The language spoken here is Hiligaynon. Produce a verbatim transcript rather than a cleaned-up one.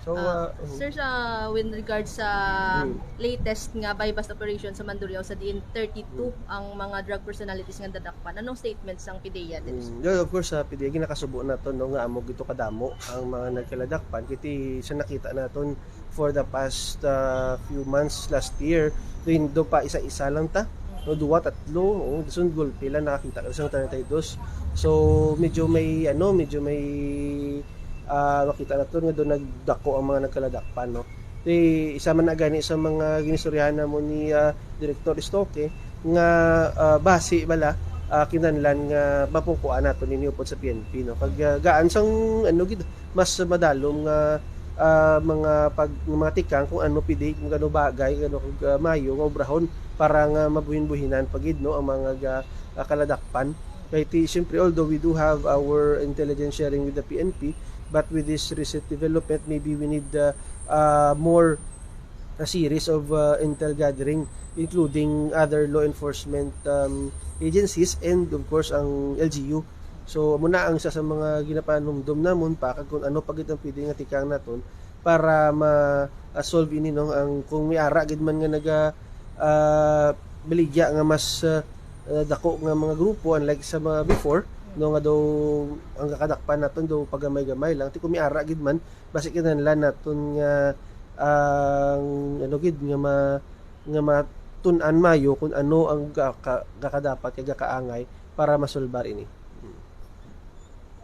So, Ah, uh, sir, sa with regards sa Mm. latest nga buy-bust operation sa Mandurriao, sa diin thirty-two ang mga drug personalities nga nadakpan, anong statement sang PDEA diri, sir? Mm, yeah, of course, sa PDEA, ginakasubo naton, no, nga amo gid to kadamo ang mga nagkaladakpan. Kiti sa nakita naton for the past, uh, few months last year, rindo pa isa-isa lang ta, no, duwa, tatlo, oh, dason gulpi lang nakakita ka sa thirty-two. So, medyo may, ano, medyo may, ah, makita naton nga do nagdako ang mga nagkaladakpan, no. Ti isa man na gani sa mga ginistoryahan namo ni, ah, Director Stoke nga, ah, basi bala, ah, kinahanglan nga mapungkuan nato ninyo pod sa P N P, no. Kag, ah, gaan sang, ano gid, mas madalom nga, ah, mga pag, mga tikang kung ano pwede, kung ano bagay, kung ano, kag, ah, maayo nga obrahon para nga mabuhin-buhinan pa gid, no, ang mga ga-, ah, kaladakpan. Kay ti, siyempre, although we do have our intelligence sharing with the P N P, but with this recent development, maybe we need, uh, uh, more a series of, uh, intel gathering, including other law enforcement, um, agencies and, of course, ang L G U. So, amo na ang isa sa mga ginapanumdom namon pa kag kung ano pa gid ang pwede nga tikang naton para ma-, uh, solve ini, no, ang kung may ara gid man nga naga, uh, baligya nga mas, uh, uh, dako nga mga grupo, unlike sa mga before, no, nga daw ang kakadakpan naton daw pagamay-gamay lang. Ti kung may ara gid man, basi kinahanglan naton nga ang, ano gid, nga ma-, nga matun-an mayo kung ano ang gaka-, gakadapat kag gakaangay para masulbar ini.